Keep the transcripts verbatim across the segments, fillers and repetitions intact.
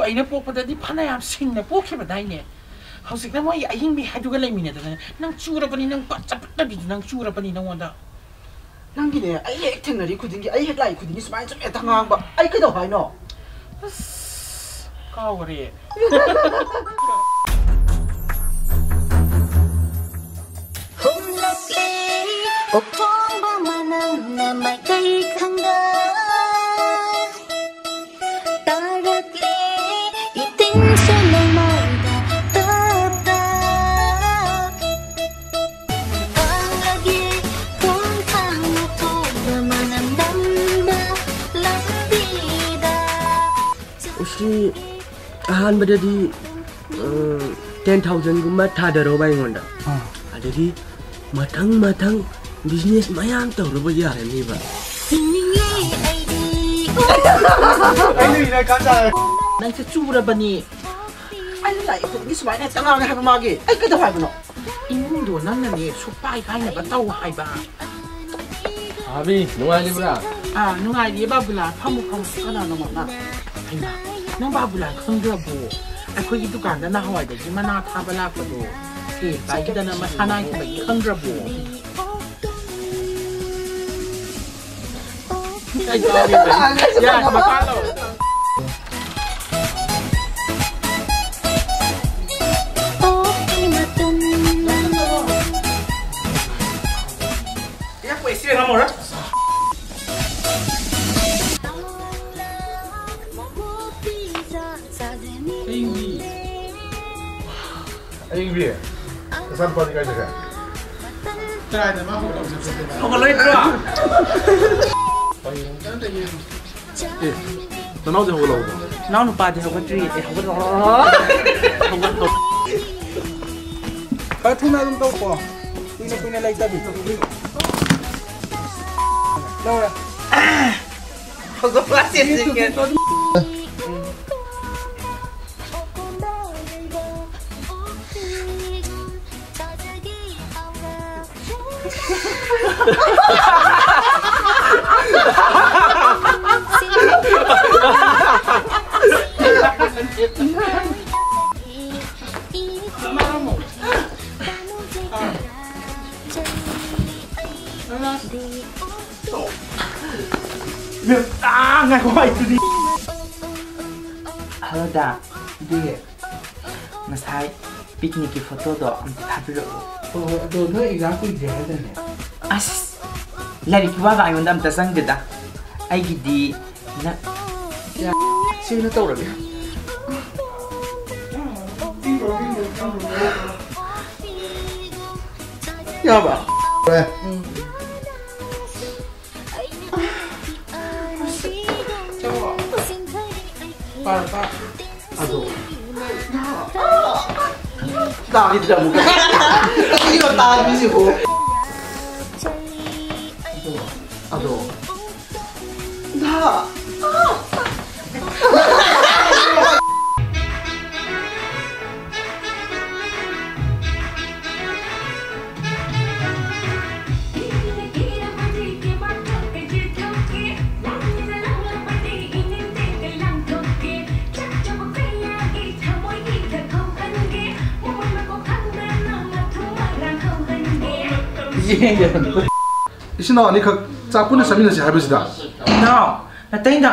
ꯑꯩꯅ ꯄꯣꯛꯄꯗꯗꯤ ꯐꯅꯌꯥꯝ ꯁꯤꯡꯅ ꯄꯣꯛꯈꯤꯕꯗꯥꯏꯅꯦ? ꯍꯧꯖꯤꯛꯅ ꯃꯣꯏꯒꯤ ꯑꯌꯤꯡꯕꯤ ꯍꯥꯏꯗꯨꯒ ꯂꯩꯃꯤꯟꯅꯗꯅ ꯅꯪ ꯆꯨꯔꯕꯅꯤ, ꯅꯪ ꯄꯠ ꯆꯄꯠꯅꯕꯤꯗꯨ ꯅꯪ ꯆꯨꯔꯕꯅꯤ ꯅꯪꯉꯣꯟꯗ꯫ ꯅꯪꯒꯤꯅꯦ, ꯑꯩ ꯍꯦꯛ ꯊꯦꯡꯅꯔꯤ ꯈꯨꯗꯤꯡꯒꯤ, ꯑꯩ ꯍꯦꯛ ꯂꯥꯛꯏ ꯈꯨꯗꯤꯡꯒꯤ ꯁꯨꯃꯥꯏꯅ ꯁꯨꯝ ꯍꯦꯛꯇ ꯉꯥꯡꯕ꯫ ꯑꯩ ꯀꯩꯗꯧ ꯍꯥꯏꯅꯣ? ꯑꯁ, ꯀꯥꯎꯒꯔꯦ꯫ ꯍꯨꯝꯂꯛꯂꯦ, ꯑꯣꯛꯊꯣꯡꯕ ꯃꯅꯝꯅ ꯃꯥꯏꯀꯩ ꯈꯪꯗ꯫ ꯇꯥꯔꯛꯂꯦ, ꯏꯇꯤꯟꯁꯨ ꯂꯩꯃꯥꯏꯗ ꯇꯞ ꯇꯞ꯫ ꯈꯪꯂꯒꯦ, ꯈꯣꯡꯊꯥꯡ ꯂꯧꯊꯣꯛꯄ ꯃꯅꯝ ꯅꯝꯕ ꯂꯝꯕꯤꯗ꯫ ꯎꯁꯤ ꯑꯍꯥꯟꯕꯗꯗꯤ, ꯎꯝ, ten thousand ꯒꯨꯝꯕ ꯊꯥꯗꯔꯣꯕ ꯑꯩꯉꯣꯟꯗ꯫ ꯑꯥ꯫ ꯑꯗꯒꯤ ꯃꯊꯪ ꯃꯊꯪ business ꯃꯌꯥꯝ ꯇꯧꯔꯕ ꯌꯥꯔꯅꯤꯕ꯫ ꯍꯤꯡꯅꯤꯡꯂꯦ ꯑꯩꯗꯤ꯫ ꯑꯩꯅ ꯏꯅꯥꯛ ꯀꯥ ꯇꯥꯔꯦ꯫ ꯅꯪꯁꯦ ꯆꯨꯔꯕꯅꯤ꯫ ꯑꯩꯅ ꯂꯥꯛꯏ ꯈꯨꯗꯤꯡꯒꯤ ꯁꯨꯃꯥꯏꯅ ꯍꯦꯛꯇ ꯉꯥꯡꯉꯦ ꯍꯥꯏꯕ ꯃꯥꯒꯤ꯫ ꯑꯩ ꯀꯩꯗꯧ ꯍꯥꯏꯕꯅꯣ? ꯏꯃꯨꯡꯗꯣ ꯅꯪꯅꯅꯦ ꯁꯨꯛꯄꯥꯏ ꯄꯥꯏꯅꯕ ꯇꯧ ꯍꯥꯏꯕ꯫ ꯍꯥꯕꯤ, ꯅꯨꯡꯉꯥꯏꯔꯤꯕ꯭ꯔꯥ? ꯑꯥ, ꯅꯨꯡꯉꯥꯏꯔꯤꯌꯦ ꯕꯥꯕꯨꯂꯥ꯫ ꯐꯝꯃꯨ, ꯐꯝꯃꯨ꯫ ꯀꯅꯥꯅꯣ ꯃꯥꯅ? ꯍꯩꯃꯥ, ꯅꯪ ꯕꯥꯕꯨꯂꯥ ꯈꯪꯗ꯭ꯔꯕꯣ? ꯑꯩꯈꯣꯏꯒꯤ ꯗꯨꯀꯥꯟꯗ ꯅꯍꯥꯟꯋꯥꯏꯗꯒꯤ ꯃꯅꯥ ꯊꯥꯕ ꯂꯥꯛꯄꯗꯣ꯫ ꯁꯦꯜ ꯄꯥꯏꯈꯤꯗꯅ ꯃꯁꯥ ꯅꯥꯏꯈꯤꯕꯒꯤ ꯈꯪꯗ꯭ꯔꯕꯣ? ꯑꯩ ꯀꯥꯎꯔꯦ꯫ ꯌꯥꯔꯦ, ꯃꯈꯥ ꯇꯧ꯫ ꯑꯌꯤꯡꯕꯤ, ꯅꯆꯥꯅꯨꯄꯥꯗꯤ ꯀꯥꯏ ꯆꯠꯈ꯭ꯔꯦ? ꯀꯗꯥꯏꯗ ꯃꯥ ꯍꯧꯒꯠꯂꯛꯑꯣ ꯆꯠꯈ꯭ꯔꯦ? ꯍꯧꯒꯠꯂꯣꯏꯗ꯭ꯔꯣ? ꯑꯦ, ꯅꯅꯥꯎꯗꯤ ꯍꯧꯒꯠꯂꯛꯑꯕꯣ? ꯅꯅꯥꯎ ꯅꯨꯄꯥꯗꯤ ꯍꯧꯒꯠꯇ꯭ꯔꯤ꯫ ꯑꯦ, ꯍꯧꯒꯠꯂꯣ꯫ ꯍꯧꯒꯠꯂꯣ꯫ ꯈꯔ ꯊꯨꯅ ꯑꯗꯨꯝ ꯇꯧꯀꯣ꯫ ꯀꯨꯏꯅ ꯀꯨꯏꯅ ꯂꯩꯇꯕꯤ꯫ ꯂꯧꯔꯦ꯫ ꯍꯧꯒꯠꯄ ꯆꯦꯟꯁꯤꯟꯒꯦ꯫ ꯑꯥ, ꯉꯥꯏꯈꯣ, ꯑꯩ ꯇꯨꯗꯤ꯫ ꯍꯜꯂꯣ ꯗꯥ꯫ ꯗꯤ꯫ ꯉꯁꯥꯏ ꯄꯤꯛꯅꯤꯛꯀꯤ ꯐꯣꯇꯣꯗꯣ ꯑꯝꯇ ꯊꯥꯕꯤꯔꯛꯑꯣ꯫ ꯍꯣꯏ, ꯍꯣꯏ, ꯑꯗꯣ ꯅꯣꯏ ꯑꯦꯛꯖꯥꯝ ꯀꯨꯏꯗ꯭ꯔꯦ ꯍꯥꯏꯗꯥꯏꯅꯦ? ꯑꯁ, ꯂꯥꯏꯔꯤꯛꯀꯤ ꯋꯥꯒ ꯑꯩꯉꯣꯟꯗ ꯑꯝꯇ ꯆꯪꯗꯦꯗ꯫ ꯑꯩꯒꯤꯗꯤ ꯅ- ꯌꯥ-, ꯁꯤꯅ ꯇꯧꯔꯒꯦ꯫ ꯌꯥꯕ? ꯎꯝ꯫ ꯄꯥꯔꯣ, ꯄꯥꯔꯣ꯫ ꯑꯗꯣ꯫ ꯇꯥꯈꯤꯗ꯭ꯔꯦ ꯑꯃꯨꯛꯀ꯫ ꯀꯔꯤꯅꯣ ꯇꯥꯈ꯭ꯔꯤꯁꯤꯕꯣ? ꯑꯗꯣ꯫ ꯗꯥ꯫ ꯏꯆꯤꯟ ꯏꯅꯥꯎ ꯑꯅꯤꯈꯛ ꯆꯥꯛ ꯄꯨꯟꯅ ꯆꯥꯃꯤꯟꯅꯁꯤ ꯍꯥꯏꯕꯁꯤꯗ꯫ ꯏꯅꯥꯎ, ꯅꯥꯇꯩꯗ꯫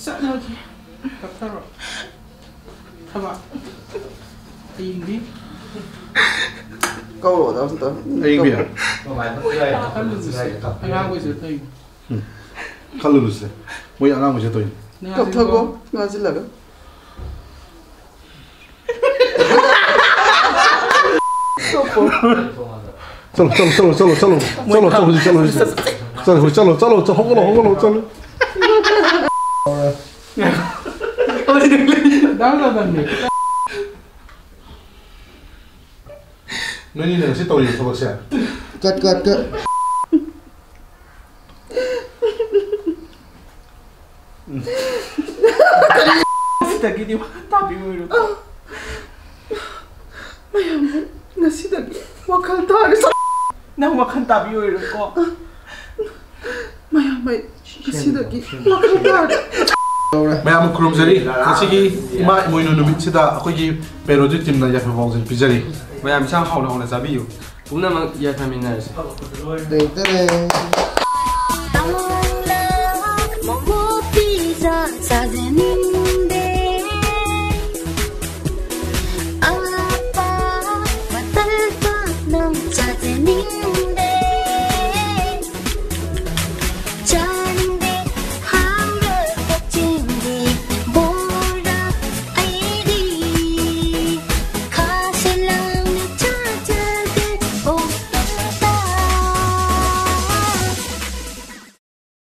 ꯆꯠꯂꯒꯦ꯫ ꯀꯛꯊꯔꯣ꯫ ꯊꯕꯛ꯫ ꯍꯌꯦꯡꯗꯤ꯫ ꯀꯧꯔꯣ, ꯑꯗꯣ ꯑꯝꯇ꯫ ꯍꯌꯦꯡꯗꯤ? ꯈꯜꯂꯨꯅꯨꯁꯦ꯫ ꯑꯉꯥꯡꯈꯩꯁꯨ ꯇꯧꯏꯅꯤ꯫ ꯎꯝ꯫ ꯈꯜꯂꯨꯅꯨꯁꯦ꯫ ꯃꯣꯏ ꯑꯉꯥꯡꯈꯩꯁꯨ ꯇꯧꯏꯅꯤ꯫ ꯀꯞꯊꯈꯣ, ꯉꯥꯡꯁꯤꯜꯂꯒ꯫ ꯆꯠꯂꯣ, ꯆꯠꯂꯣ, ꯆꯠꯂꯣ, ꯆꯠꯂꯣ, ꯍꯧꯖꯤꯛ ꯆꯠꯂꯣ, ꯍꯧꯖꯤꯛ ꯆꯠꯂꯣ꯫ ꯆꯠꯂꯣ, ꯍꯧꯖꯤꯛ ꯆꯠꯂꯣ, ꯆꯠꯂꯣ, ꯍꯧꯒꯠꯂꯣ, ꯍꯧꯒꯠꯂꯣ, ꯆꯠꯂꯣ꯫ ꯅꯣꯏꯅꯤꯅ ꯉꯁꯤ ꯇꯧꯔꯤꯕ ꯊꯕꯛꯁꯦ꯫ ꯀꯠ, ꯀꯠ, ꯀꯠ꯫ ꯁꯤꯗꯒꯤꯗꯤ ꯋꯥꯈꯜ ꯇꯥꯕꯤꯔꯣꯏꯔꯣ? ꯃꯌꯥꯝ, ꯉꯁꯤꯗꯒꯤ ꯋꯥꯈꯜ ꯇꯥꯔꯦ꯫ ꯅꯪ ꯋꯥꯈꯜ ꯇꯥꯕꯤꯔꯣꯏꯔꯣꯀꯣ? ꯃꯌꯥꯝ, ꯑꯩ ꯉꯁꯤꯗꯒꯤ ꯋꯥꯈꯜ ꯇꯥꯔꯦ꯫ ꯃꯌꯥꯝ ꯈꯨꯔꯨꯝꯖꯔꯤ, ꯉꯁꯤꯒꯤ ꯏꯃꯥ ꯏꯃꯣꯏꯅꯨ ꯅꯨꯃꯤꯠꯁꯤꯗ ꯑꯩꯈꯣꯏꯒꯤ ꯄꯦꯔꯣꯗꯤ ꯇꯤꯝꯅ ꯌꯥꯏꯐ ꯄꯥꯎꯖꯦꯜ ꯄꯤꯖꯔꯤ꯫ ꯃꯌꯥꯝ ꯏꯟꯁꯥꯡ ꯍꯥꯎꯅ ꯍꯥꯎꯅ ꯆꯥꯕꯤꯌꯨ꯫ ꯄꯨꯝꯅꯃꯛ ꯌꯥꯏꯐꯃꯤꯟꯅꯔꯁꯤ꯫ ꯇꯦꯡ ꯇꯦꯔꯦꯡ꯫